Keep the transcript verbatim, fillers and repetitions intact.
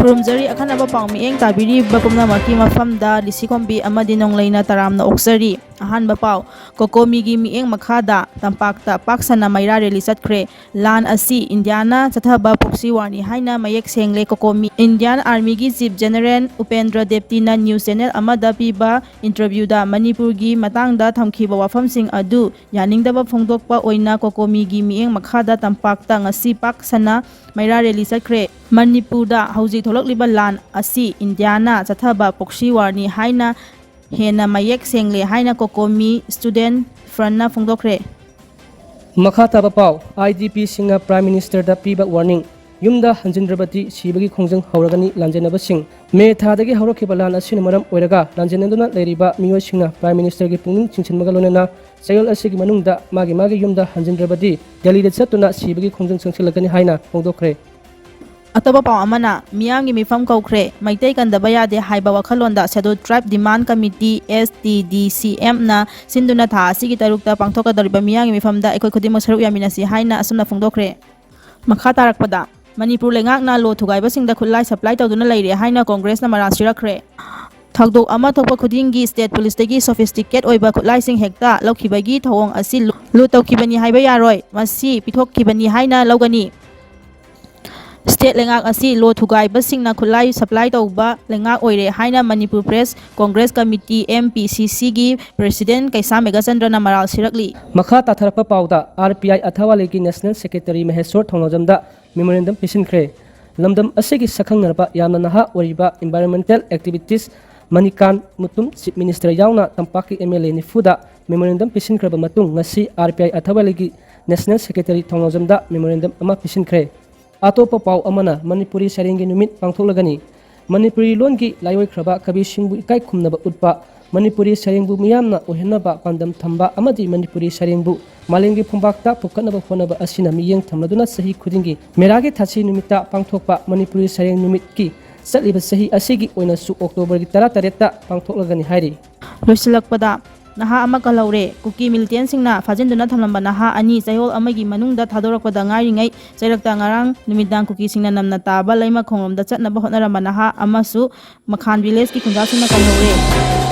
ꯈꯨꯔꯨꯝꯖꯔꯤ꯫ ꯑꯈꯟꯅꯕ ꯄꯥꯎ ꯃꯤꯠꯌꯦꯡ ꯇꯥꯕꯤꯔꯤꯕ ꯄꯨꯝꯅꯃꯛꯀꯤ ꯃꯐꯝꯗ ꯂꯤꯁꯤꯈꯣꯝꯕꯤ ꯑꯃꯗꯤ ꯅꯣꯡꯂꯩꯅ ꯇꯔꯥꯝꯅ ꯑꯣꯛꯆꯔꯤ꯫ ꯑꯍꯥꯟꯕ ꯄꯥꯎ, ꯀꯣꯀꯣꯃꯤꯒꯤ ꯃꯤꯠꯌꯦꯡ ꯃꯈꯥꯗ ꯇꯝꯄꯥꯛꯇ ꯄꯥꯛ ꯁꯟꯅ ꯃꯩꯔꯥ ꯔꯦꯂꯤ ꯆꯠꯈ꯭ꯔꯦ꯫ ꯂꯥꯟ ꯑꯁꯤ ꯏꯟꯗꯤꯌꯥꯅ ꯆꯠꯊꯕ proxy warꯅꯤ ꯍꯥꯏꯅ ꯃꯌꯦꯛ ꯁꯦꯡꯂꯦ꯫ ꯀꯣꯀꯣꯃꯤ Indian Armyꯒꯤ Chief General Upendra ꯗꯦꯕꯇꯤꯅ news channel ꯑꯃꯗ ꯄꯤꯕ interviewꯗ ꯃꯅꯤꯄꯨꯔꯒꯤ ꯃꯇꯥꯡꯗ ꯊꯝꯈꯤꯕ ꯋꯥꯐꯝꯁꯤꯡ ꯑꯗꯨ ꯌꯥꯅꯤꯡꯗꯕ ꯐꯣꯡꯗꯣꯛꯄ ꯑꯣꯏꯅ ꯀꯣꯀꯣꯃꯤꯒꯤ ꯃꯤꯠꯌꯦꯡ ꯃꯈꯥꯗ ꯇꯝꯄꯥꯛꯇ ꯉꯁꯤ ꯄꯥꯛ ꯁꯟꯅ ꯃꯩꯔꯥ ꯔꯦꯂꯤ ꯆꯠꯈ꯭ꯔꯦ꯫ ꯃꯅꯤꯄꯨꯔꯗ ꯍꯧꯖꯤꯛ ꯊꯣꯛꯂꯛꯂꯤꯕ ꯂꯥꯟ ꯑꯁꯤ ꯏꯟꯗꯤꯌꯥꯅ ꯆꯠꯊꯕ proxy warꯅꯤ ꯍꯥꯏꯅ ꯍꯦꯟꯅ ꯃꯌꯦꯛ ꯁꯦꯡꯂꯦ ꯍꯥꯏꯅ ꯀꯣꯀꯣꯃꯤ Student Frontꯅ ꯐꯣꯡꯗꯣꯛꯈ꯭ꯔꯦ꯫ ꯃꯈꯥ ꯇꯥꯕ ꯄꯥꯎ, IDPꯁꯤꯡꯅ Prime Ministerꯗ ꯄꯤꯕ warning꯫ ꯌꯨꯝꯗ ꯍꯟꯖꯤꯟꯗ꯭ꯔꯕꯗꯤ ꯁꯤꯕꯒꯤ ꯈꯣꯡꯖꯪ ꯍꯧꯔꯒꯅꯤ꯫ ꯂꯥꯟꯖꯦꯟꯅꯕꯁꯤꯡ꯫ ꯃꯦ ꯊꯥꯗꯒꯤ ꯍꯧꯔꯛꯈꯤꯕ ꯂꯥꯟ ꯑꯁꯤꯅ ꯃꯔꯝ ꯑꯣꯏꯔꯒ ꯂꯥꯟꯖꯦꯟꯅꯗꯨꯅ ꯂꯩꯔꯤꯕ ꯃꯤꯑꯣꯏꯁꯤꯡꯅ Prime Ministerꯒꯤ ꯄꯨꯛꯅꯤꯡ ꯆꯤꯡꯁꯤꯟꯕꯒ ꯂꯣꯏꯅꯅ ꯆꯌꯣꯜ ꯑꯁꯤꯒꯤ ꯃꯅꯨꯡꯗ ꯃꯥꯒꯤ ꯃꯥꯒꯤ ꯌꯨꯝꯗ ꯍꯟꯖꯤꯟꯗ꯭ꯔꯕꯗꯤ ꯗꯦꯜꯂꯤꯗ ꯆꯠꯇꯨꯅ ꯁꯤꯕꯒꯤ ꯈꯣꯡꯖꯪ ꯆꯪꯁꯤꯜꯂꯛꯀꯅꯤ ꯍꯥꯏꯅ ꯐꯣꯡꯗꯣꯛꯈ꯭ꯔꯦ꯫ ꯑꯇꯣꯞꯄ ꯄꯥꯎ ꯑꯃꯅ, ꯃꯤꯌꯥꯝꯒꯤ ꯃꯤꯐꯝ ꯀꯧꯈ꯭ꯔꯦ, ꯃꯩꯇꯩ ꯀꯟꯗꯕ ꯌꯥꯗꯦ ꯍꯥꯏꯕ ꯋꯥꯈꯜꯂꯣꯟꯗ Scheduled Tribe Demand Committee, STDCMꯅ ꯁꯤꯟꯗꯨꯅ ꯊꯥ ꯑꯁꯤꯒꯤ ꯇꯔꯨꯛꯇ ꯄꯥꯡꯊꯣꯛꯀꯗꯧꯔꯤꯕ ꯃꯤꯌꯥꯝꯒꯤ ꯃꯤꯐꯝꯗ ꯑꯩꯈꯣꯏ ꯈꯨꯗꯤꯡꯃꯛ ꯁꯔꯨꯛ ꯌꯥꯃꯤꯟꯅꯁꯤ ꯍꯥꯏꯅ ꯑꯁꯨꯝꯅ ꯐꯣꯡꯗꯣꯛꯈ꯭ꯔꯦ꯫ ꯃꯈꯥ ꯇꯥꯔꯛꯄꯗ, ꯃꯅꯤꯄꯨꯔ ꯂꯩꯉꯥꯛꯅ ꯂꯣ ꯊꯨꯒꯥꯏꯕꯁꯤꯡꯗ ꯈꯨꯠꯂꯥꯏ supply ꯇꯧꯗꯨꯅ ꯂꯩꯔꯦ ꯍꯥꯏꯅ ꯀꯣꯡꯒ꯭ꯔꯦꯁꯅ ꯃꯔꯥꯜ ꯁꯤꯔꯛꯈ꯭ꯔꯦ꯫ ꯊꯧꯗꯣꯛ ꯑꯃ ꯊꯣꯛꯄ ꯈꯨꯗꯤꯡꯒꯤ state policeꯇꯒꯤ sophisticate ꯑꯣꯏꯕ ꯈꯨꯠꯂꯥꯏꯁꯤꯡ ꯍꯦꯛꯇ ꯂꯧꯈꯤꯕꯒꯤ ꯊꯧꯑꯣꯡ ꯑꯁꯤ ꯂꯨꯠ ꯇꯧꯈꯤꯕꯅꯤ ꯍꯥꯏꯕ ꯌꯥꯔꯣꯏ, ꯃꯁꯤ ꯄꯤꯊꯣꯛꯈꯤꯕꯅꯤ ꯍꯥꯏꯅ ꯂꯧꯒꯅꯤ꯫ State ꯂꯩꯉꯥꯛ ꯑꯁꯤ ꯂꯣ ꯊꯨꯒꯥꯏꯕꯁꯤꯡꯅ ꯈꯨꯠꯂꯥꯏ supply ꯇꯧꯕ ꯂꯩꯉꯥꯛ ꯑꯣꯏꯔꯦ ꯍꯥꯏꯅ Manipur Press Congress Committee, MPCCꯒꯤ President ꯀꯩꯁꯥꯝ ꯃꯦꯘꯆꯟꯗ꯭ꯔꯅ ꯃꯔꯥꯜ ꯁꯤꯔꯛꯂꯤ꯫ ꯃꯈꯥ ꯇꯥꯊꯔꯛꯄ ꯄꯥꯎꯗ, RPI ꯑꯊꯥꯋꯥꯂꯤꯒꯤ National Secretary ꯃꯍꯦꯁꯣꯔ ꯊꯧꯅꯥꯎꯖꯝꯗ memorandum ꯄꯤꯁꯤꯟꯈ꯭ꯔꯦ꯫ ꯂꯝꯗꯝ ꯑꯁꯤꯒꯤ ꯁꯛꯈꯪꯅꯔꯕ ꯌꯥꯝꯅ ꯅꯍꯥ ꯑꯣꯏꯔꯤꯕ environmental activist ꯃꯅꯤꯀꯥꯟ Mutum Chief Minister ꯌꯥꯎꯅ ꯇꯝꯄꯥꯛꯀꯤ MLA ꯅꯤꯐꯨꯗ memorandum ꯄꯤꯁꯤꯟꯈ꯭ꯔꯕ ꯃꯇꯨꯡ, ꯉꯁꯤ RPI ꯑꯊꯥꯋꯥꯂꯤꯒꯤ National Secretary ꯊꯧꯅꯥꯎꯖꯝꯗ memorandum ꯑꯃ ꯄꯤꯁꯤꯟꯈ꯭ꯔꯦ꯫ ꯑꯇꯣꯞꯄ ꯄꯥꯎ ꯑꯃꯅ, ꯃꯅꯤꯄꯨꯔꯤ ꯁꯩꯔꯦꯡꯒꯤ ꯅꯨꯃꯤꯠ ꯄꯥꯡꯊꯣꯛꯂꯒꯅꯤ꯫ ꯃꯅꯤꯄꯨꯔꯤ ꯂꯣꯟꯒꯤ ꯂꯥꯏꯑꯣꯏꯈ꯭ꯔꯕ ꯀꯕꯤꯁꯤꯡꯕꯨ ꯏꯀꯥꯏ ꯈꯨꯝꯅꯕ ꯎꯠꯄ, ꯃꯅꯤꯄꯨꯔꯤ ꯁꯩꯔꯦꯡꯕꯨ ꯃꯤꯌꯥꯝꯅ ꯑꯣꯏꯍꯟꯅꯕ ꯄꯥꯟꯗꯝ ꯊꯝꯕ ꯑꯃꯗꯤ ꯃꯅꯤꯄꯨꯔꯤ ꯁꯩꯔꯦꯡꯕꯨ ꯃꯥꯂꯦꯝꯒꯤ ꯐꯝꯄꯥꯛꯇ ꯄꯨꯈꯠꯅꯕ ꯍꯣꯠꯅꯕ ꯑꯁꯤꯅ ꯃꯤꯠꯌꯦꯡ ꯊꯝꯂꯗꯨꯅ ꯆꯍꯤ ꯈꯨꯗꯤꯡꯒꯤ ꯃꯦꯔꯥꯒꯤ ꯊꯥꯁꯤ ꯅꯨꯃꯤꯠꯇ ꯄꯥꯡꯊꯣꯛꯄ ꯃꯅꯤꯄꯨꯔꯤ ꯁꯩꯔꯦꯡ ꯅꯨꯃꯤꯠꯀꯤ ꯆꯠꯂꯤꯕ ꯆꯍꯤ ꯑꯁꯤꯒꯤ ꯑꯣꯏꯅꯁꯨ Octoberꯒꯤ ꯇꯔꯥꯇꯔꯦꯠꯇ ꯄꯥꯡꯊꯣꯛꯂꯒꯅꯤ ꯍꯥꯏꯔꯤ꯫ ꯂꯣꯏꯁꯤꯜꯂꯛꯄꯗ, ꯅꯍꯥ ꯑꯃ ꯀꯜꯍꯧꯔꯦ꯫ ꯀꯨꯀꯤ ꯃꯤꯂꯤꯇꯦꯟꯁꯤꯡꯅ ꯐꯥꯖꯤꯟꯗꯨꯅ ꯊꯝꯂꯝꯕ ꯅꯍꯥ ꯑꯅꯤ ꯆꯌꯣꯜ ꯑꯃꯒꯤ ꯃꯅꯨꯡꯗ ꯊꯥꯗꯣꯔꯛꯄꯗ ꯉꯥꯏꯔꯤꯉꯩ ꯆꯩꯔꯛꯇ ꯉꯔꯥꯡ ꯅꯨꯃꯤꯗꯥꯡ ꯀꯨꯀꯤꯁꯤꯡꯅ ꯅꯝꯅ ꯇꯥꯕ ꯂꯩꯃꯈꯣꯡꯂꯣꯝꯗ ꯆꯠꯅꯕ ꯍꯣꯠꯅꯔꯝꯕ ꯅꯍꯥ ꯑꯃꯁꯨ ꯃꯈꯥꯟ ꯚꯤꯂꯦꯖꯀꯤ ꯈꯨꯟꯖꯥꯁꯤꯡꯅ ꯀꯜꯍꯧꯔꯦ꯫